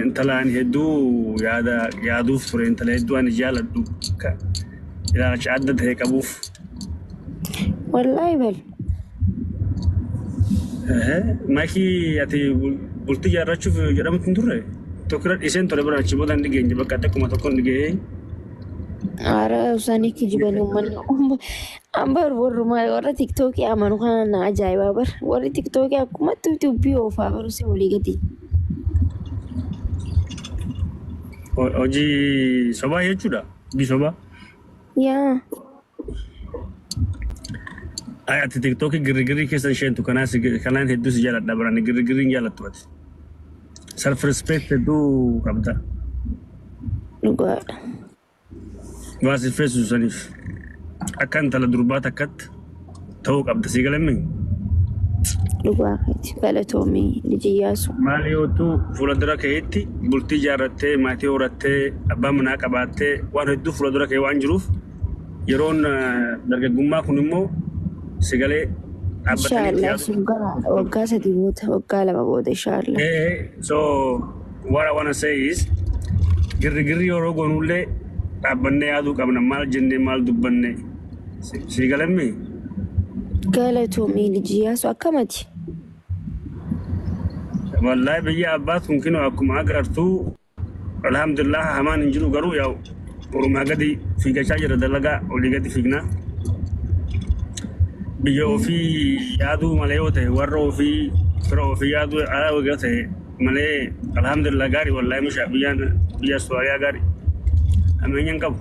Intala ani hedduu yaada yaaduuf ture, intala hedduu ani jaaladhu ka ilaalcha adda ta'e qabuuf. Wallaahi bal. Maakii, ati bultii ijaarrachuuf jedhamtu hin turre? Tokko irra dhiiseen ture bira, achi booda hin dhigeenye, bakka xiqquma tokko hin dhigee. Haara isaanii kijibanii uummanni ambar warrumaa warra TikTokii amanu kana na ajaa'ibaa bar. Warri TikTokii akkumatti dubbii oofaa baruse walii gadi. Hojii sobaa jechuudha. Hojii sobaa. Yaa. Ay, ati TikTokii girrigirrii keessa isheentu kanaan hedduu si jaaladha barani, girrigirrii hin jaalattu ati. Self respect hedduu qabda. Dhugaadha. Waa si feesisu saniif akka intala durbaa takkatti ta'uu qabda, si galammi. Dhugaa keeti, galatoomii liji Iyyaasu. Maali yootu fuula dura keetti bultii ijaarrattee, maatii horattee, abbaa manaa qabaattee, waan hedduu fuula dura kee waan jiruuf, yeroon dargaggummaa kun immoo si galee dhaabbatanii itti Inshaallah yaadu. sun gara waggaa 3 booda, waggaa 2 booda inshaallah. So what I wanna say is, girri yeroo goonullee dhaabbannee yaaduu qabna, maal jennee maal dubbanne, si galammi. Galatoomii liji Iyyaasu, akkamati? Wallahi biyya abbaa tun kinoo akkuma agartuu, alhamdulillah, hamaan hin jiru, garuu yaa'u oromaa gadi fiigachaa jira, dalagaa olii gadi fiignaa. Biyya ofii yaaduu malee yoo ta'e, warra ofii, fira ofii yaaduu alaa yoo ta'e malee, alhamdulillah, gaarii wallahi, mishaa biyyaan biyya Austraaliyaa gaarii, hammeenya hin qabu.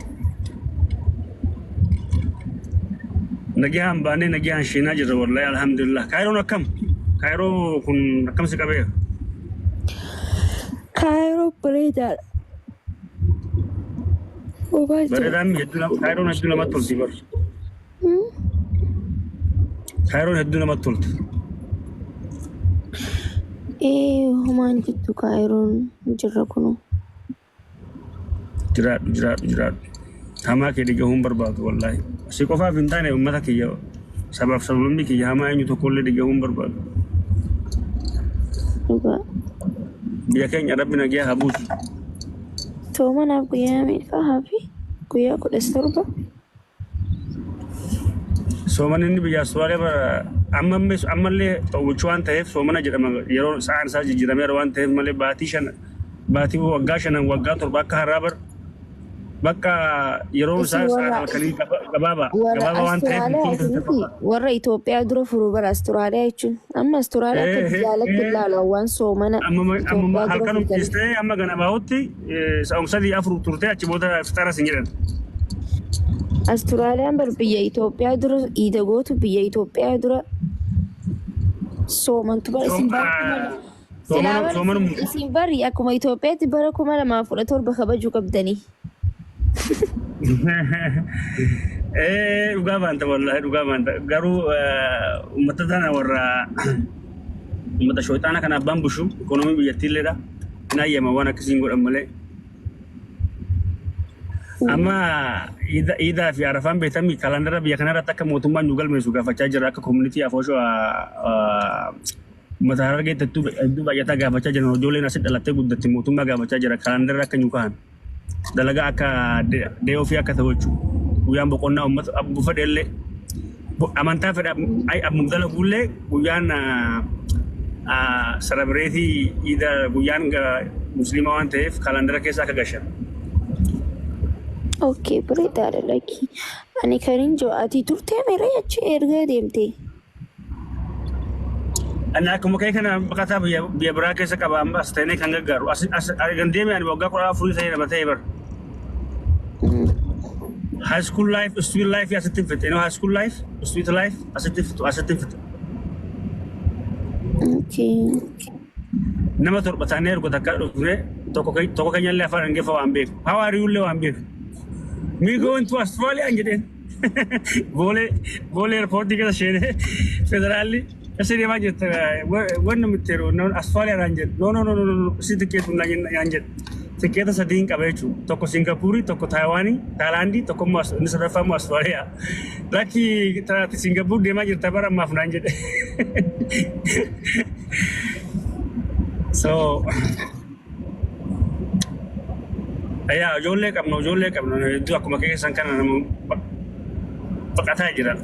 Nagihaan baanee nagihaan sheenaa jirra wallahi, alhamdulillah. Kaayiroon akkam? Kaayiroo kun akkam si qabeera? Kaayiroo bareedaadha. Bobaa jira. Bareedaan hedduu Kaayiroon hedduu namatti tolti bar. Kaayiroon hedduu namatti tolti. Ee, homaan jettu, Kaayiroon jirra kunu. Jiraadhu, jiraadhu, jiraadhu. Hamaa kee dhagahuun barbaadu wallahi. Si qofaaf hin taane, uummata kiyya, sabaaf sablammii kiyya hamaa eenyu tokkollee dhagahuun barbaadu. Dhugaa. Biyya keenya Rabbi nagaa haa buusu. Soomanaaf guyyaa meeqa hafi? Guyyaa 17. Soomanni inni biyya Austraaliyaa bara amma ammallee hawwichuu waan ta'eef soomana jedhama, yeroo sa'aan isaa jijjiirameera waan ta'eef malee, baatii 5, baatii waggaa 5, waggaa 7 akka har'aa bar bakka yeroon Isin isaa sa'aan warra halkanii gabaabaa warra gabaabaa waan ta'eef Austraaliyaa hin miti, warra Itoophiyaa dura furu bara Austraaliyaa jechuun. Amma Austraaliyaa akka biyya alatti ilaalu waan soomana amma amma Itoophiyaa dura halkan furtanii. ciistee amma gana bahutti sa'um 3 4 turtee achi booda iftara sin jedhan. Austraaliyaan bar biyya Itoophiyaa dura iida gootu, biyya Itoophiyaa dura soomantu bara isin bara silaa bara Soomanum isin bari akkuma Itoophiyaatti bara 2017 kabajuu qabdanii. Dhugaa baanta, wallahi dhugaa baanta, garuu uummata tana, warra uummata shooxaana kana abbaan bushu ikoonoomii biyyattiilleedha hin hayyama waan akkasiin godhan malee. Amma iidaa fi arafaan beekamii kaalandara biyya kanarratti akka mootummaan nu galmeessu gaafachaa jira, akka community afoosho uummata Harargeetti hedduu hedduu baay'ataa gaafachaa jiran, ijoolleen asitti dhalattee guddatte mootummaa gaafachaa jira kaalandara akka nu kahan, dalagaa akka day ofii akka ta'u jechuudha. Guyyaan boqonnaa uummata abbu fedhellee, amantaa fedha ay abbum dalaguullee, guyyaan celebrate iida guyyaan musliima waan ta'eef kaalandara keessa akka gashan. Okay, bareedaadha lakki. Ani kan hin jiru ati turtee mere achi erga deemte. Ani akkuma kee kana baqataa biyya biraa keessa qaba, amma as ta'ee kan gargaaru. As argan deeme, ani waggaa 14 ta'ee nama ta'e bar. High school life, student life asitti hin fixe. High school life, student life asitti hin fixu, asitti hin fixe. Nama torba taanee erga takka dhufne, tokko tokko keenyallee afaan Ingiliffaa waan beeku. How are you illee waan beeku. Me going to Australia jedheen. Boolee airportii keessa isheen federaalli keessa deemaa jirta. Wanni nuti yeroo Australia naan jedhu. No, no, no, no, no, si tikkeetu naan jedhu. Tikkeeta sadiin qaba jechuudha. Tokko Singapuurii, tokko Taayiwaanii, Taayilaandii, tokko immoo inni sadaffaa immoo Australia. Lakki, taate Singapuur deemaa jirta bara ammaaf naan jedhe. So Yaa ijoollee qabna, ijoollee qabna hedduu akkuma keessan kana nama baqataa jira.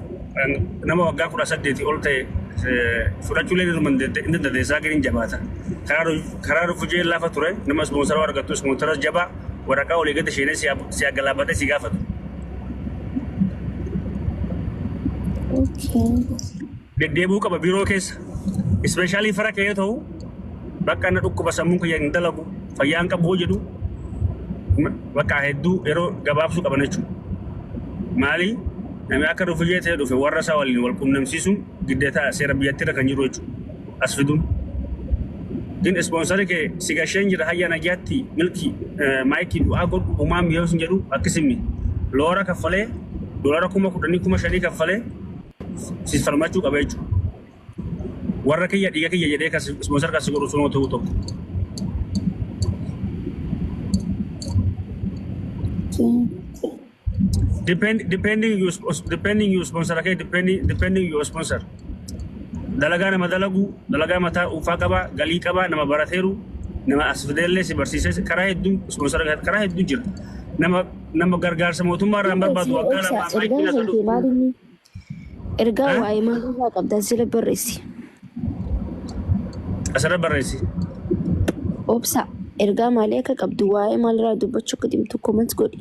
Nama waggaa 18 ol ta'e fudhachuulee ni dandeessaa, gadi hin jabaata. Karaa rufujee lafa ture nama ispoonsara argattu, ispoonsara jabaa waraqaa olii gadi isheenee si agalaabatee si gaafatu. Okay. Deddeebi'uu qaba biiroo keessa. Especially fara kee yoo ta'u, bakka na dhukkuba, sammuun kiyya hin dalagu, fayyaan qabu hoo jedhu, bakka hedduu yeroo gabaabsuu qaban jechuudha. Maali, namni akka rufujee ta'e dhufe warra isaa waliin wal qunnamsiisuun giddeetaa seera biyyattiirra kan jiru jechuudha. As fiduun. Gin ispoonsarri kee si gasheen jira, hayya nagaatti milki maayikii du'aa godhu uumaan mi'oo sin jedhu akkasimmi. Loora kaffalee dolara 10,000, 5,000 kaffalee si falmachuu qaba jechuudha. Warra kiyya, dhiiga kiyya jedhee kan sponsor kan si godhu sunoo ta'uu tokko. Okay. Depending you sponsor kee, depending your sponsor. Dalagaa nama dalagu, dalagaa mataa dhuunfaa qaba, galii qaba, nama barateeru, nama as fideellee si barsiisee, karaa hedduun sponsor karaa hedduu jira. Nama gargaarsa mootummaa irraa hin barbaadu waggaa Obsa 2 ergaan maayikiin as kan kee dhufu. maal inni? Ergaa Eh? waa'ee maalirraa qabda, asirra barreessi. Asirra barreessi. Obsa, ergaa maalii akka qabdu, waa'ee maalirraa dubbachuu akka deemtu comment godhi.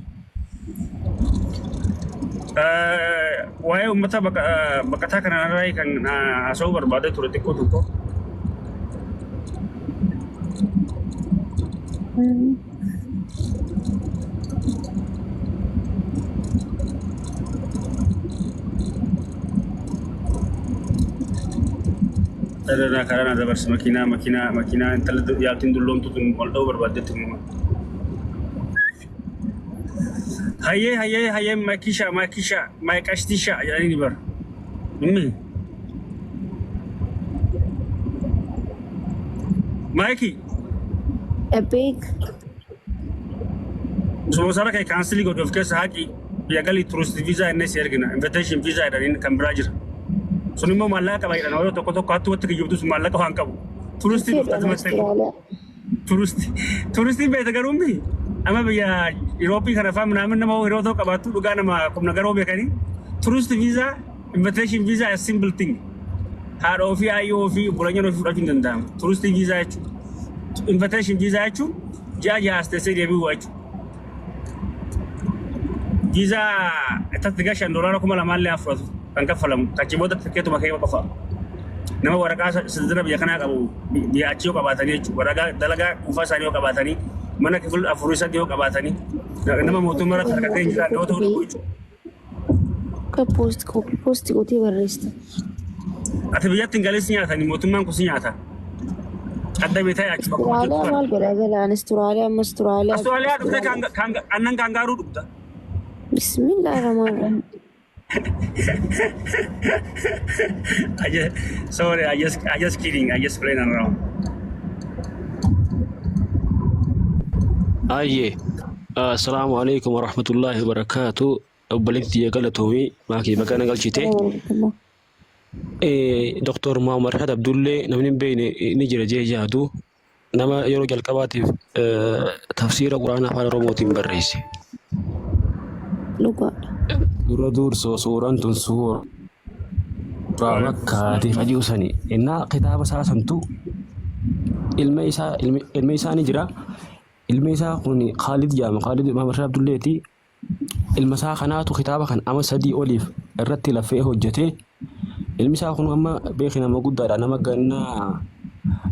Waa'ee uummata baqataa kanarraa kan haasa'uu barbaadee ture xiqqoo tokko. Dhala karaa na dabarse, makiinaa makiinaa makiinaa intala yaaltiin dulloomtu tun wal dha'uu barbaaddetti uumama. Hayyee, hayyee, hayyee, maakisha, maakisha, maaqashtisha jedhanii ni bara. Ummi. Maayikii. Dhabeek. Sponsor kee cancel godhu, of keessa haqi, biyya galii, tourist visa inni si ergina, invitation visa jedhaniin kan biraa jira. Sun immoo maallaqa qaba jedhan, yeroo tokko tokko hattuu watti kiyyubtu sun maallaqa waan qabu. Turistii Fedhan dhufta mattee. Austraaliyaa. Turistiin beekta garuu miti. Amma biyya Yurooppii kana fa'aa minaamin nama yeroo ta'u qabaattu dhugaa nama kumna garuu beekanii. Tourist visa, invitation visa is simple thing. Haadha ofii, aayyoo ofii, obboleeyyan ofii fudhachuu hin danda'amu. Tourist visa jechuun. Invitation visa jechuun ji'a 6 as teessee deebi'uu jechuudha. Viizaa itti gashan doolaara 2000llee haa fudhatu kan kaffalamu. Achi booda tikeetuma kee qofa. Nama waraqaa sirzira biyya kanaa qabu biyya achii yoo qabaatanii jechuudha. Waraqaa dalagaa dhuunfaa isaanii yoo qabaatanii, mana kifil afurii sadii yoo qabaatanii, nama mootummaa irratti harkatee hin jiraanne yoo ta'u jechuudha. Akka post copy post gootee barreessita. Ati biyyatti hin galis nyaatanii, mootummaan kun si nyaata. Adda beetaa achi bakkuma jirtu Austraaliyaa kana. maal godha galaan Austraaliyaa, amma Austraaliyaa. Austraaliyaa dhuftee aannan kaangaaruu dhugda. Bismillah rahmaan rahim. I just, sorry, I just kidding. I just playing around. Ayyee. Assalaamu alaikum warahmatullahi wabarakaatu. Obboleettii tiyya, galatoomii, maakii bakka na galchite. Doktor Muhammad Rashad Abdullee namni hin beekne ni jira jee yaadu, nama yeroo jalqabaatiif tafsiira Quraana afaan Oromootiin barreesse. Dhugaadha. Dura dursoo suuraan tun suuraa Makkaati qaji'u sani. Innaa kitaaba isaa santu ilma isaa, ilmi isaa ni jira. Ilmi isaa kun Khaalid jedhama. Khaalid Muhammad Rashad Abdulleeti. Ilma isaa kanaatu kitaaba kan ama 3 oliif irratti lafee hojjete. Ilmi isaa kun amma beeki nama guddaadha. Nama gannaa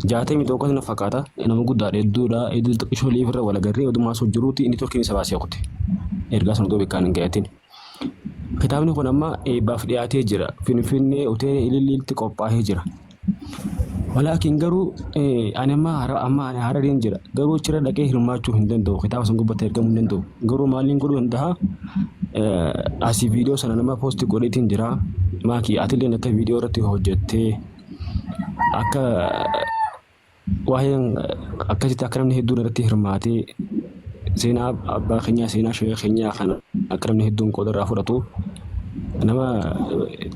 61 na fakkaata. Nama guddaadha, hedduudha. Hedduu xiqqishoo liif irra wal agarree odumaa osoo jiruuti inni tokkiin isa baasee kute. Ergaa sana odoo beekaan hin gahatin. Kitaabni kun amma eebbaaf dhiyaatee jira. Finfinnee hoteela Ililliitti qophaa'ee jira. Walaakin garuu ani amma amma ani Harareen jira. Garuu achirra dhaqee hirmaachuu hin danda'u. Kitaaba san gubbatti argamuu hin danda'u. Garuu maaliin godhuu danda'a? Asii viidiyoo sana nama post godheetiin jira. Maakii, atilleen akka viidiyoo irratti hojjettee akka waa'een akkasitti akka namni hedduun irratti hirmaatee seenaa abbaa keenyaa, seenaa sheeka keenyaa kana akka namni hedduun qooda irraa fudhatu, nama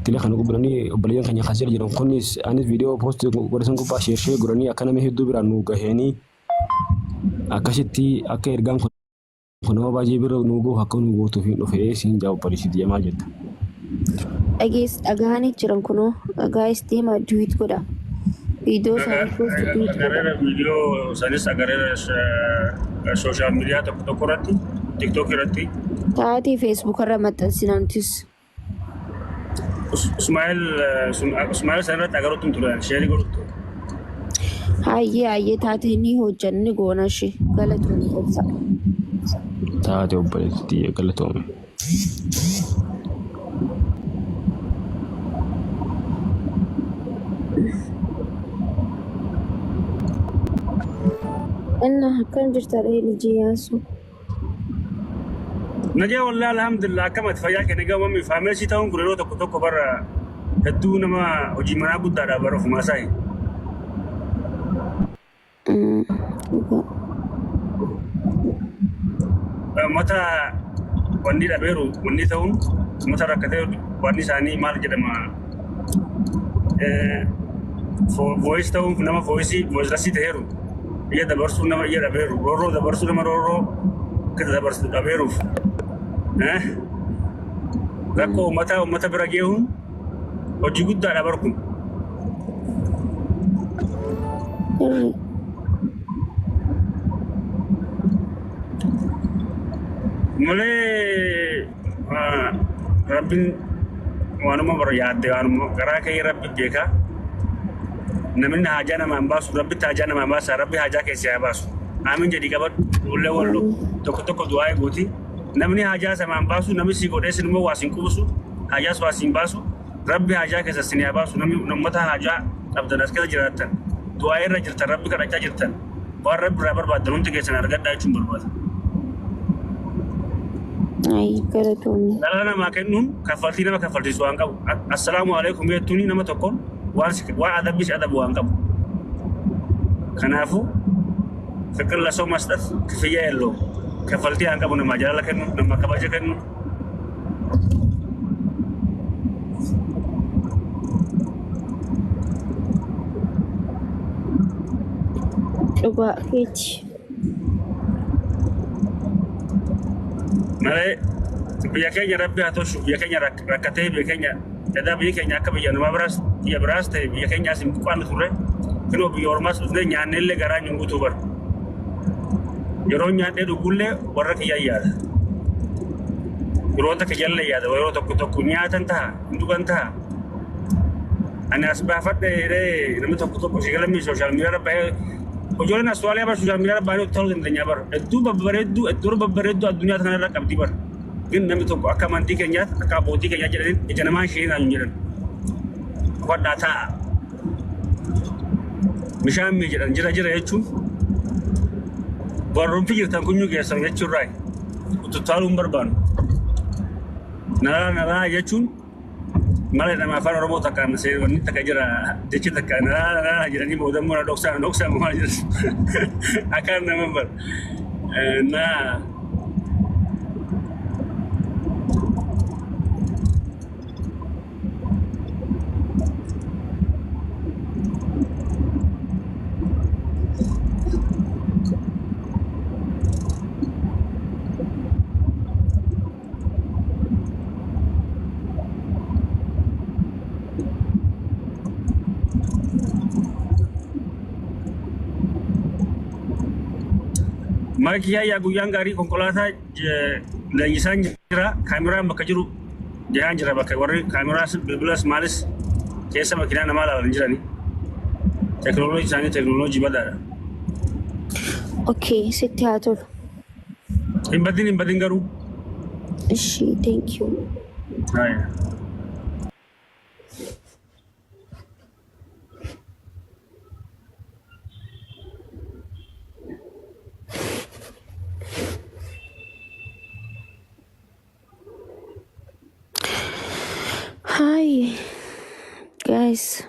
tila kana gubbaa namni obboleeyyan keenya kan jala jiran kunis anis viidiyoo post godhe san gubbaa share share godhanii akka namni hedduu biraan nu gaheenii akkasitti akka ergaan kun kun nama baay'ee bira nuu gahu akka nuu gootuuf hin dhufee siin jaa obboleessi tiyya maal jetta? Dhagees dhagahanii jiran kunoo guys deemaa duet godha. Viidiyoo isaanii post duet godha. Agarreera viidiyoo sanis agarreera social media tokko tokko irratti, TikTok irratti. Taatee Facebook irra maxxansinaa nutis. Ismaa'eel Ismaa'eel san irratti agaruutti hin ture share godhutti. Hayyee hayyee taatee ni hojjanni goona ishee galatoomii obsa. Taate obboleessi tiyya galatoome. Inna akkam jirta ree lijii yaasu? Nagee wallaahi alhamdulillah, akkamati fayyaa kee nagaa uumamni faameesii ta'uun kun yeroo tokko tokko bara hedduu nama hojii manaa guddaadha bara ofumaa isaa. Dhugaa. Uummata wanni dhabeeru wanni ta'uun uummata rakkatee wanni isaanii maal jedhama, voice ta'uun nama voice voiceless ta'eeru iyya dabarsuu nama iyya dhabeeru, roorroo dabarsuu nama roorroo akka dabarsu dhabeeruuf rakkoo uummataa uummata bira geehuun hojii guddaadha bar kun. Sirrii. Malee rabbiin waanuma bara yaadde waanuma garaa kee rabbi beekaa. Namni haajaa namaan baasu rabbitti haajaa namaan baasa, rabbi haajaa keessi haa baasu. Aamin jedhi qabadhu ijoollee wallo tokko tokko du'aa eeguuti. Namni haajaa samaan baasu namni si godhee sin immoo waa sin qubusu haajaas waa sin baasu, rabbi haajaa keessa sin haa baasu. Namni uummata haajaa qabdan as keessa jiraattan du'aa irra jirtan, rabbi kadhachaa jirtan, waan rabbi irraa barbaaddan hundi keessan argadhaa jechuun barbaada. Ayi galatoomii. Dhala namaa kennuun kaffaltii nama kaffalchiisu waan qabu. Assalaamu alaikum jettuuni nama tokkoon waan waan adabbii si adabu waan qabu. Kanaafuu ፍቅር ለሰው መስጠት ክፍያ የለውም። Kaffaltii haan qabu namaa jaalala kennu, nama kabaja kennu. Dhugaa keeti. Malee biyya keenya rabbi haa tolchu, biyya keenya rakkatee biyya keenya edaa biyya keenya akka biyya namaa biraas biyya biraas ta'e biyya keenyaas hin buqqaannu turre, kunoo biyya ormaas dhufnee nyaannellee garaa hin guutuu bara. Yeroo nyaadhee dhugullee warra kiyya yaada. Yeroota kiyyallee yaada, yeroo tokko tokko nyaatan ta'a, hin dhugan ta'a. Ani as baafadhe jedhee namni tokko tokko si galamii social media irra bahee ijoolleen Austraaliyaa bara social media irra bahanii ta'uu dandeenya bara. Hedduu babbareedduu hedduu babbareedduu addunyaa kana irra qabdi bara. Gin namni tokko akka amantii keenyaatti akka abbootii keenyaa jedhanii ija namaa ishee hin jedhan. Qofadhaa taa'a. Bishaan mii jedhan jira jira jechuun warroomti jirtan kunyuu keessan jechuurraa ututtaaluu hin barbaannu. Naraa naraa jechuun mala nama afaan Oromoo takka wanni takka jira, jechi takka naraa naraa jedhanii booda immoo na dhoksaa na dhoksaa maal jedhu akkaan nama bara. Naa Maki yaayyaa guyyaan gaarii, konkolaataa leenjisaan jira, kaameraan bakka jiru jahaan jira, bakka warri kaameraas bilbilas maalis keessa makiinaa namaa ilaalan jirani. Teknooloojii isaanii teknooloojii badaadha. Okay, sitti haa tolu. Hin badin, hin badin garuu. Ishi, thank you. Haaya. Hi, guys.